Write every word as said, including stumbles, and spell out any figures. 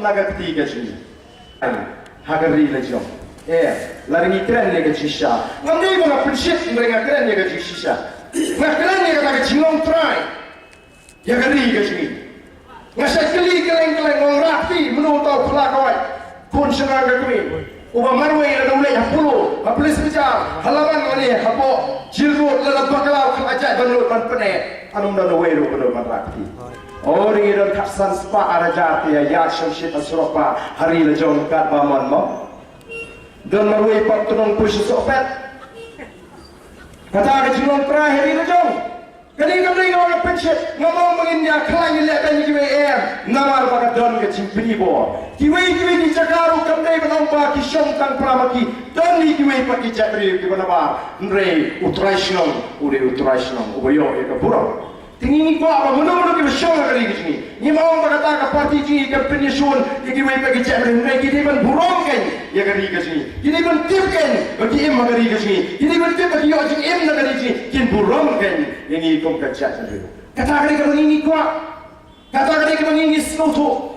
na ka kti ka jong ngi ha ka ri la jong. Eh, lada ngi kren ïa ka jingshisha, ngam dei ba nga pynshit, hynrei nga kren ïa ka jingshisha. Nga kren ïa kata ka jinglong trai ïa ka ri ka jong ngi. Nga shait kylli kylleng kylleng, nga ong, Rakti, mano uta u khlakawai khun shynrang ka kmie uba marwei lada u leit ha Polo, ha Police Bazar, ha Laban, lane hapoh Jail Road, lada bakla u khlakajait ban lut ban pyneh? Ym don uwei ruh ba don ban rah kti. O, ngi don khatsan spah ar hajar te ïa ïaid shongshit ha surok ba ha ri la jong katba mon mo. Don marwei pat, to nang poi sha Sohpet. Kata ka jinglong trai ha ri la jong. Kane kam dei nga ong pynshit, ngam ong ba ngin ïa khlaiñ ïalehbeiñ ïa kiwei, em, namar ba ka don ka jingpynibor. Kiwei kiwei ki jaka ruh kam dei ban ong ba ki shong tang para ma ki, don hi kiwei pat ki jaitbynriew kiba nabar. Hynrei u trai shnong u dei u trai shnong uba ïoh ïa ka burom. Te ngi ngi kwah ba mano mano kiba shong ha ka ri ka jong ngi, ngim ong ba kata ka party jong ngi kan pynïashun ïa kiwei pat ki jaitbynriew, hynrei ki dei ban burom kein ïa ka ri ka jong ngi. Ki dei ban tip kein ba ki im ha ka ri ka jong ngi. Ki dei ban tip ba ki ïoh jingim na ka ri jong ngi. Kin burom kein ïa ngi kum ka jaitbynriew. Kata ka dei kaba ngi ngi kwah. Kata ka dei kaba ngi ngi sngewthuh.